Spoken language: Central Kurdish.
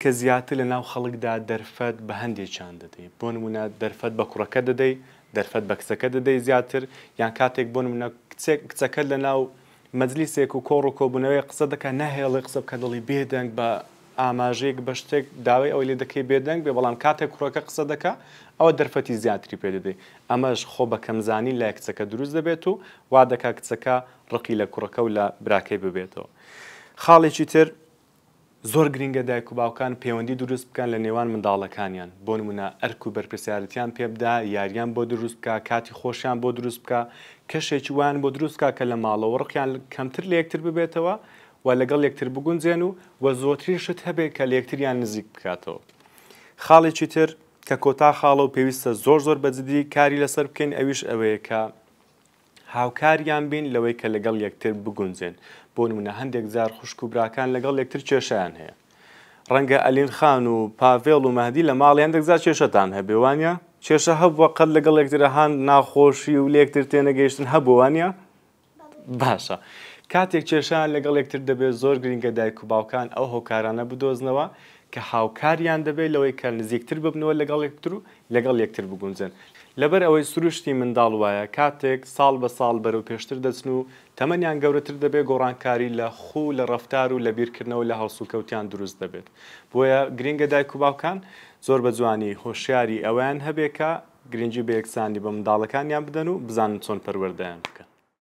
کە زیاتر لە ناو خەڵکدا دەرفەت بە هەندێکیان دەدەی بۆ نمونە دەرفەت بە کوڕەکە دەدەی دەرفەت بە کچەکە دەدەی زیاتر یان کاتێک بۆ نمونە کچێک کچەکەت لە ناو مەجلیسێک و کۆڕ و کۆبوونەوەی قسە دەکات ناهێڵێ قسە بکات دەڵی بێدەنگ بە ئاماژەیەک بە شتێک داوای ئەوەی لێ دەکەی بێدەنگ بێ بەڵام کاتێک کوڕەکە قسە دەکا ئەوە دەرفەتی زیاتری پێ دەدەی ئەمەش خۆ بە کەمزانی لای کچەکە دروست دەبێت و وا دەکا کچەکە ڕقی لە کوڕەکە و لە براکەی ببێتەوە خاڵێکی تر زۆر گرینگە دایک و باوکان پەیوەندی دروست بکەن لە نێوان منداڵەکانیان، بۆ نموونە ئەرک و بەرپرسیارێتیان پێ بدا، یاریان بۆ دروست بکا، کاتی خۆشیان بۆ دروست بکا، کەشێکی وایان بۆ دروست بکا کە لە ماڵەوە ڕقیان کەمتر لە یەکتر ببێتەوە و لەگەڵ یەکتر بگونجێن و و زۆرترین شت هەبێ کە لە یەکتریان نزیک بکاتەوە. خاڵێکی تر کە کۆتا خاڵە و پێویستە زۆر زۆر بە جدی کاری لەسەر بکەین ئەویش ئەوەیە کە هاوکاریان بین لەوەی کە لەگەڵ یەکتر بگونجێن، بۆ نموونە هەندێک جار خوشک و براکان لەگەڵ یەکتر کێشەیان هەیە. ڕەنگە ئەلین خان و پاڤێڵ و مەهدی لە ماڵی هەندێک جار کێشەتان هەبێ وانە؟ کێشە هەبووە قەت لەگەڵ یەکتر هان ناخۆشی و لە یەکتر تێنەگەیشتن هەبووە وانە؟ باشە کاتێک کێشەیان لەگەڵ یەکتر دەبێت زۆر گرنگە دایک و باوکان ئەو هۆکارانە بدۆزنەوە کە هاوکاریان دەبێت لەوەی کە نزیکتر ببنەوە لەگەڵ یەکتر و لەگەڵ یەکتر بگونجێن. لەبەر ئەوەی سروشتی منداڵ وایە کاتێک ساڵ بە ساڵ بەرەو پێشتر دەچن و تەمەنیان گەورەتر دەبێت گۆڕانکاری لە خوو لە ڕەفتار و لە بیرکردنەوە لە هەڵسوکەوتیان دروست دەبێت. بۆیە گرنگە دایک و باوکان زۆر بە جوانی هۆشیاری ئەوەیان هەبێت کە گرنگی بە یەکسانی بە منداڵەکانیان بدەن و بزانن چۆن پەروەردەیان بکەن.